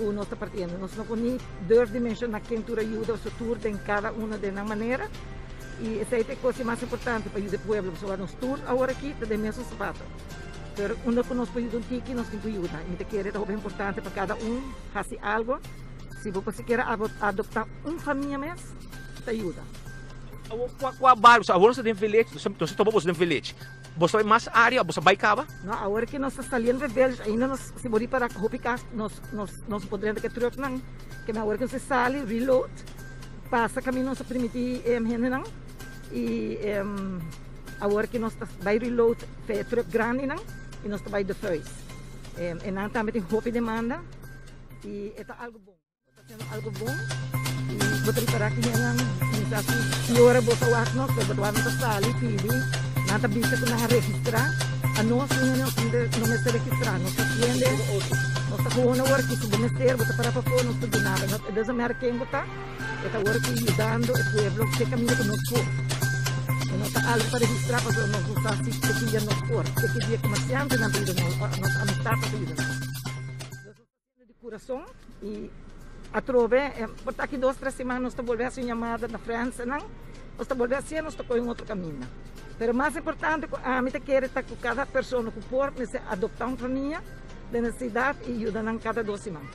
Ku nos ta partiendo. Nos no por ni durf di menshoná ken tur a yuda pasobra tur den kada uno den nan manera i esei ta e kos di mas importante pa yuda e pueblo pasobra nos tur awor aki ta den mesun sapato. Pero unda ku nos por yuda un tiki nos tin ku yuda i mi ta kere ta hopi importante pa kada un hasi algo. Si bo por sikiera adoptá un famia mes ta yuda. Awor kua kua bario? Awor nos ta den village, nos ta topa boso den village. Boso ta bai mas área o boso a bai kaba? No, awor ke nos ta saliendo di village ainda nos si bo ripara hopi kas nos nos nos por drenta ke trucknan ke men awor ke nos a sali reload pasa kaminda nos a primiti e hendenan i awor ke nos ta bai reload fe e truck grandinan i nos ta bai de Vuist e nan tambe tin hopi demanda i e ta algo bon. Bo ta haciendo algo bon y bo ta ripara cu hendenan cuminsa haci ki ora bo ta wak nos, pero bo ta wak nan ta sali pidi, nan ta bisa cu nan a registra, anos un hende nos no mester registra, nos ta hende, nos ta gewoon awor cu si bo mester bo ta para pafo nos ta duna bo, it doesn't matter ken bo ta, e ta awor cu yudando e pueblo te caminda cu nos por, e no ta algo pa registra pasobra nos no sa si te ki dia nos por, te ki dia comerciantenan ta yuda nos, nos amistad ta yuda nos. Di kurason i atrobe por ta aki dos tres siman nos ta bolbe hasi un yamada na Francenan nos ta bolbe hasié nos ta kohe un otro kaminda pero mas importante ku ami ta kere ta ku kada persona ku por mester adopta un famia den nesesidat i yuda nan kada dos siman.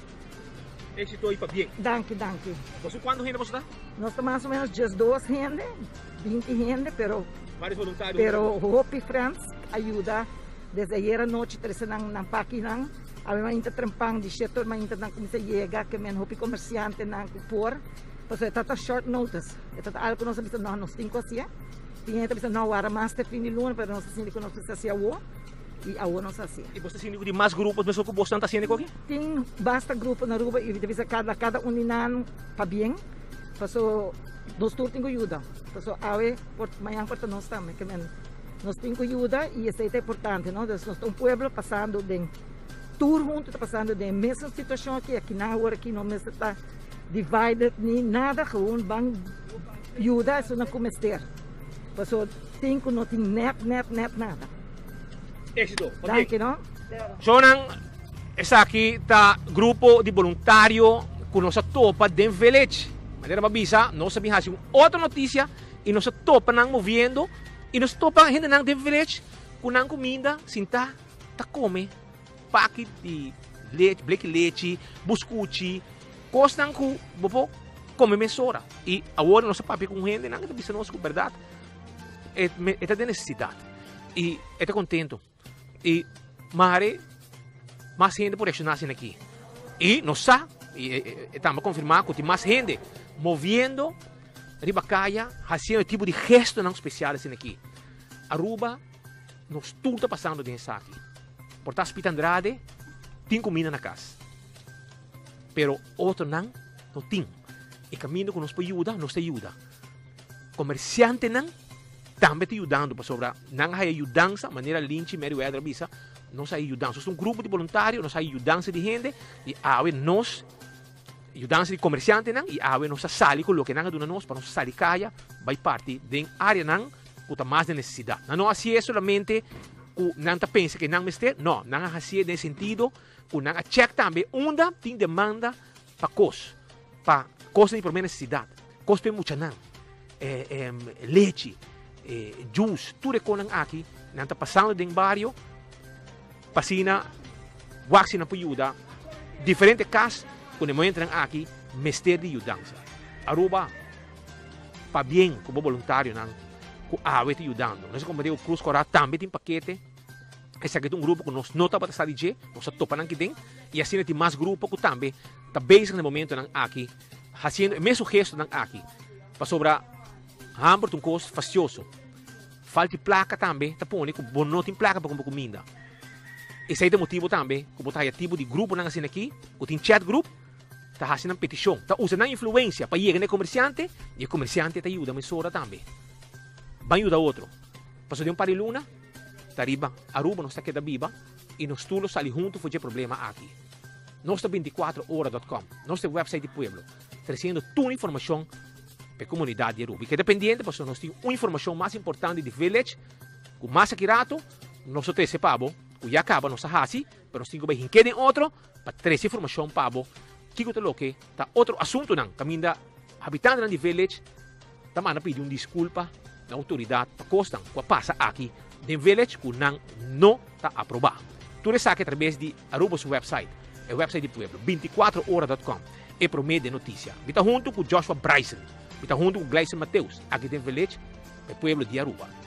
Éxito i pabien. Danki danki. Boso kuantu hende boso ta? Nos ta mas o menos diesdos hende binti hende pero Varios voluntarios. Pero hopi Frans a yuda desde ayer anochi trese nan nan pakinan. Awe mainta trempan di shete or mainta nan kuminsá yega ke men hopi komersiantenan ku por pasobra e ta ta short notice e ta ta algu ku nos a bisa no nos tin ku hasié tin hende ta bisa no wara mas te fin di luna pero nos ta sinti ku nos mester hasi awo i awo nos a hasié. I bo ta sinti ku tin mas grupos mesun ku bosnan ta hasiendo koki? Tin basta grupo na Aruba i mi ta bisa kada kada un di nan pabien paso nos tur tin ku yuda paso awe por mañan por ta nos tambe ke men Nos tin cu yuda y esey ta importante, no? Dus nos ta un pueblo pasando den, tur hunto ta pasando den e mesun situacion aki, aki nan awor aki no mester ta divided ni nada, gewoon ban yuda esunnan cu mester. Paso tin cu no tin net, net, net nada. Exito. Danki, no? Shownan, esaki ta grupo di boluntario cu nos a topa den Village. Manera mi a bisa, nos a bin haci un otro noticia Y nos a topa nan moviendo y nos topa hendenan den village cu nan cuminda sinta ta come paki di lechi, bleki lechi, buscuchi, cosnan cu bo por come mesora. Y awor nos a papia cu un hendenan y ta bisa nos cu berdad e, e ta den necesidad y e ta contento. Y mare mas hende por reacciona asina aki. Y nos sa, y e, e, tambe confirma cu tin mas hende moviendo riba caya, haciendo e tipo di gestonan special asina aki. Aruba, nos tur ta pasando den esaki. Por ta Spit Andrade tin comida na cas. Pero otronan no tin. E camino cu nos por yuda, nos ta yuda. Comerciantenan tambe ta yudando pasobra nan a haya yudansa, manera Linchi Merryweather a bisa, nos a haya yudansa. Nos ta un grupo di boluntario, nos a haya yudansa di hende y awe nos, yudansa di comerciantenan y awe nos a sali cu loke nan a duna nos pa nos sali caya bay parti den areanan cu ta mas den necesidad. Nan no hacié solamente cu nan ta pensa cu nan mester, no, nan a hacié den sentido cu nan a check tambe unda tin demanda pa cos, pa cosnan di prome necesidad. Kos pa e muchanan, lechi, juice, tur e konan aki nan ta pasando den bario pa asina wak si nan por yuda diferente kas ku na e momentonan aki mester di yudansa. Aruba, pabien ku bo boluntarionan ku awe ta yudando. Nos a komprende ku Cruz Kora tambe tin pakete. Esaki ta un grupo ku nos no tabata sa di dje, nos a topa nan kiden i asina tin mas grupo ku tambe ta bezig na e momentonan aki. Haciendo e mesun gestonan aki, pasobra hamber ta un cos fastioso. Falta di placa tambe ta pone cu bo no tin placa pa cumpra cuminda. Esey ta e motibo tambe cu bo ta haya tipo di gruponan asina aki, cu tin chat group, ta haci nan peticion, ta usa nan influencia pa yega na e comerciante y e comerciante ta yuda mesora tambe. Ban yuda otro, pasobra den un par di luna ta riba Aruba nos ta keda biba y nos tur lo sali hunto for dje problema aki. Nos ta binticuatro ora dot com, nos ta e website di pueblo, treciendo tur informacion pa e comunidad di Aruba. Y keda pendiente pasobra nos tin un informacion mas importante di Village cu mas aki rato nos lo trece pa bo, cu ya caba nos a haci, pero nos tin cu bay hinke den otro pa trece informacion pa bo. Kiko ta loke ta otro asuntonan kaminda habitantenan di Village ta manda pidi un diskulpa na outoridat pa kosnan ku a pasa aki den Village ku nan no ta aprobá. Tur esaki atrabes di Aruba su website, e website di pueblo, binticuatroora.com, e promé den notisia. Mi ta huntu ku Joshua Bryson, mi ta huntu ku Gleison Mateus aki den Village pa e pueblo di Aruba.